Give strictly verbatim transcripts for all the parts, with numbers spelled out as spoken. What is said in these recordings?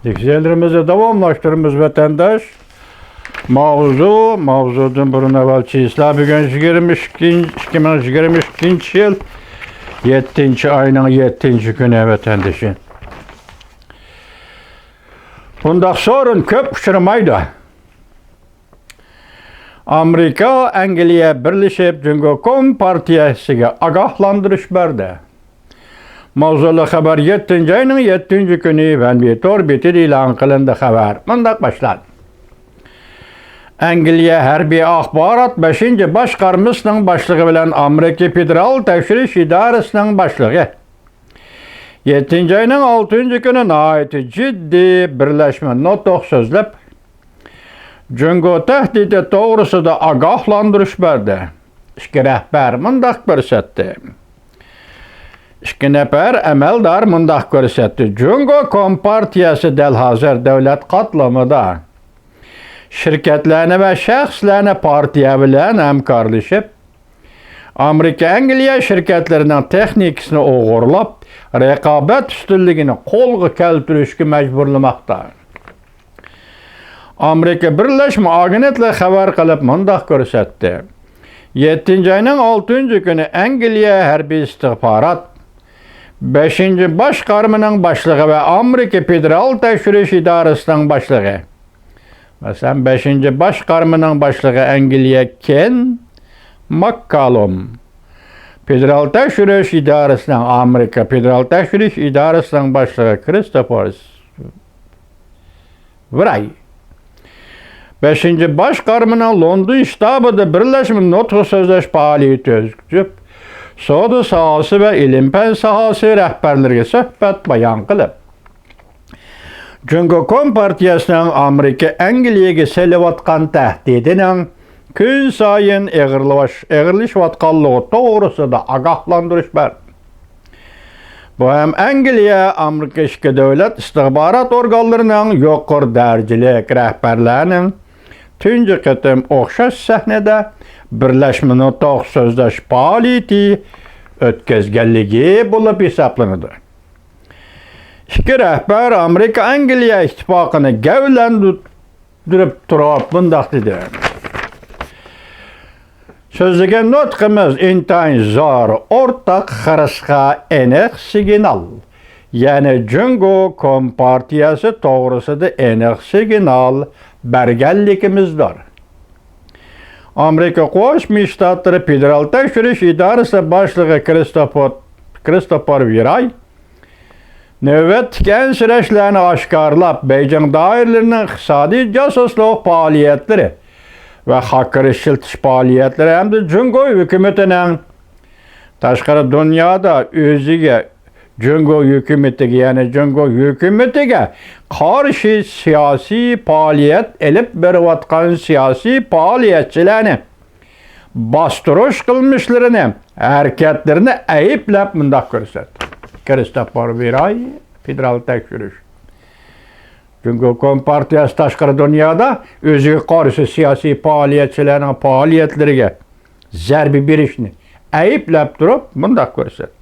دىكسىيەلىرىمىزنى داۋاملاشتۇرىمىز، ۋەتەنداش. ماۋزۇ، ماۋزۇدىن بۇرۇن ئەۋۋەلچە ئىسلام بۈگۈن يىگىرمە ئىككىنچى، ئىككى مىڭ يىگىرمە ئىككىنچى يىل يەتتىنچى ئاينىڭ يەتتىنچى كۈنى، ۋەتەندىشىم. بۇنداق سورۇن كۆپ ئۇچرىمايدۇ. ئامېرىكا، ئەنگلىيە بىرلىشىپ جۇڭگو كومپارتىيەسىگە ئاگاھلاندۇرۇش بەردى. ماۋزۇلۇق خەۋەر يەتتىنچى ئاينىڭ يەتتىنچى كۈنى ۋەنبى تور بېتىدە ئېلان قىلىندى. خەۋەر مۇنداق باشلاندى. ئەنگلىيە ھەربىي ئاخبارات بەشىنچى باشقارمىسىنىڭ باشلىقى بىلەن ئامېرىكا فېدېرال تەكشۈرۈش ئىدارىسىنىڭ باشلىقى يەتتىنچى ئاينىڭ ئالتىنچى كۈنى ناھايىتى جىددىي بىرلەشمە نۇتۇق سۆزلەپ، جۇڭگو تەھدىتى توغرىسىدا ئاگاھلاندۇرۇش بەردى. ئىككى رەھبەر مۇنداق كۆرسەتتى. ئىككى نەپەر ئەمەلدار مۇنداق كۆرسەتتى. جۇڭگو كومپارتىيەسى دەل ھازىر دۆلەت قاتلىمىدا شىركەتلەرنى ۋە شەخسلەرنى پارتىيە بىلەن ھەمكارلىشىپ، ئامېرىكا، ئەنگلىيە شىركەتلىرىنىڭ تېخنىكىسىنى ئوغرىلاپ، رىقابەت ئۈستۈنلۈكىنى قولغا كەلتۈرۈشكە مەجبۇرلىماقتا. ئامېرىكا بىرلەشمە ئاگېنتلىقى خەۋەر قىلىپ مۇنداق كۆرسەتتى. يەتتىنچى ئاينىڭ ئالتىنچى كۈنى ئەنگلىيە ھەربىي ئىستىخبارات بەشىنچى باشقارمىنىڭ باشلىقى ۋە ئامېرىكا فېدېرال تەكشۈرۈش ئىدارىسىنىڭ باشلىقى، مەسىلەن، بەشىنچى باشقارمىنىڭ باشلىقى ئەنگلىيە كېن ماككالۇم، فېدېرال تەكشۈرۈش ئىدارىسىنىڭ، ئامېرىكا فېدېرال تەكشۈرۈش ئىدارىسىنىڭ باشلىقى كىرىستوفېر ۋىراي بەشىنچى باشقارمىنىڭ لوندون شتابىدا بىرلەشمە نۇتۇق سۆزلەش پائالىيىتى ئۆتكۈزۈپ، سودا ساھەسى ۋە ئىلىم-پەن ساھەسى رەھبەرلىرىگە سۆھبەت بايان قىلىپ، جۇڭگو كومپارتىيەسىنىڭ ئامېرىكا ئەنگلىيەگە سېلىۋاتقان تەھدىتىنىڭ كۈنسايىن ئېغىرلىۋاش-، ئېغىرلىشىۋاتقانلىقى توغرىسىدا ئاگاھلاندۇرۇش بەردى. بۇ ھەم ئەنگلىيە، ئامېرىكا ئىچكى دۆلەت ئىستىخبارات ئورگانلىرىنىڭ يۇقىرى دەرىجىلىك رەھبەرلەرنىڭ تۇنجى قېتىم ئوخشاش سەھنىدە بىرلەشمە نۇتۇق سۆزلەش پائالىيىتى ئۆتكۈزگەنلىكى بولۇپ ھېسابلىنىدۇ. ئىككى رەھبەر ئامېرىكا ئەنگلىيە ئىتتىپاقىنى گەۋدىلەندۈرۈپ تۇرۇپ مۇنداق دېدى. سۆزلىگەن نۇتقىمىز ئىنتايىن زور، ئورتاق خىرىسقا ئېنىق سىگنال، يەنى جۇڭگو كومپارتىيەسى توغرىسىدا ئېنىق سىگنال بەرگەنلىكىمىزدۇر. ئامېرىكا قوشما شتاتلىرى فېدېرال تەكشۈرۈش ئىدارىسى باشلىقى كىرىستوفېر، كىرىستوفېر ۋىراي نۆۋەتتىكى ئەنسىرەشلەرنى ئاشكارىلاپ، بېيجىڭ دائىرىلىرىنىڭ ئىقتىسادىي جاسۇسلۇق پائالىيەتلىرى ۋە خاكىر ئىشلىتىش پائالىيەتلىرى ھەمدە جۇڭگو ھۆكۈمىتىنىڭ تاشقىرى دۇنيادا ئۆزىگە، جۇڭگو ھۆكۈمىتىگە، يەنى جۇڭگو ھۆكۈمىتىگە قارشى سىياسىي پائالىيەت ئېلىپ بېرىۋاتقان سىياسىي پائالىيەتچىلەرنى باستۇرۇش قىلمىشلىرىنى، ھەرىكەتلىرىنى ئەيىبلەپ مۇنداق كۆرسەتتى. كىرىستوفېر ۋىراي، فېدېرال تەكشۈرۈش. جۇڭگو كومپارتىيەسى تاشقىرى دۇنيادا ئۆزىگە قارشى سىياسىي پائالىيەتچىلەرنىڭ پائالىيەتلىرىگە زەربە بېرىشنى ئەيىبلەپ تۇرۇپ مۇنداق كۆرسەتتى.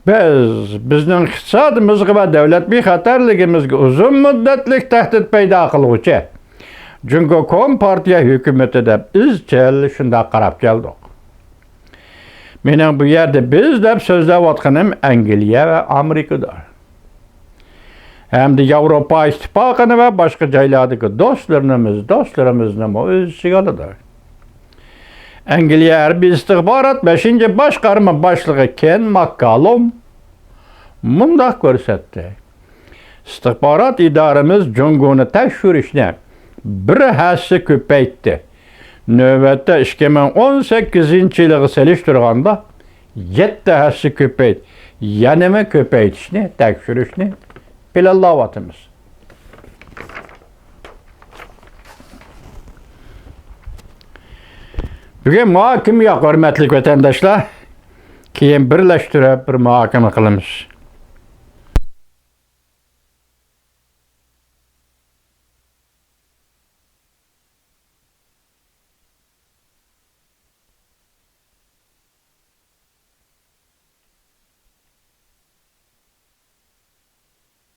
بىز، بىزنىڭ ئىقتىسادىمىزغا ۋە دۆلەت بىخەتەرلىكىمىزگە ئۇزۇن مۇددەتلىك تەھدىت پەيدا قىلغۇچى جۇڭگو كومپارتىيە ھۆكۈمىتى دەپ ئىزچىل شۇنداق قاراپ كەلدۇق. مېنىڭ بۇ يەردە بىز دەپ سۆزلەۋاتقىنىم ئەنگلىيە ۋە ئامېرىكىدۇر. ھەمدە ياۋروپا ئىتتىپاقىنى ۋە باشقا جايلاردىكى دوستلىرىمىز، دوستلىرىمىزنىمۇ ئۆز ئىچىگە ئالىدۇ. ئەنگلىيە ھەربىي ئىستىخبارات بەشىنچى باشقارما باشلىقى كېن ماككالۇم مۇنداق كۆرسەتتى. ئىستىخبارات ئىدارىمىز جۇڭگونى تەكشۈرۈشنى بىر ھەسسە كۆپەيتتى. نۆۋەتتە ئىككى مىڭ ئون سەككىزىنچى يىلىغا سېلىشتۇرغاندا يەتتە ھەسسە كۆپەيت-، يەنىمۇ كۆپەيتىشنى، تەكشۈرۈشنى پىلانلاۋاتىمىز. بۈگۈن مۇھاكىمە يوق، ھۆرمەتلىك ۋەتەنداشلار. كېيىن بىرلەشتۈرۈپ بىر مۇھاكىمە قىلىمىز.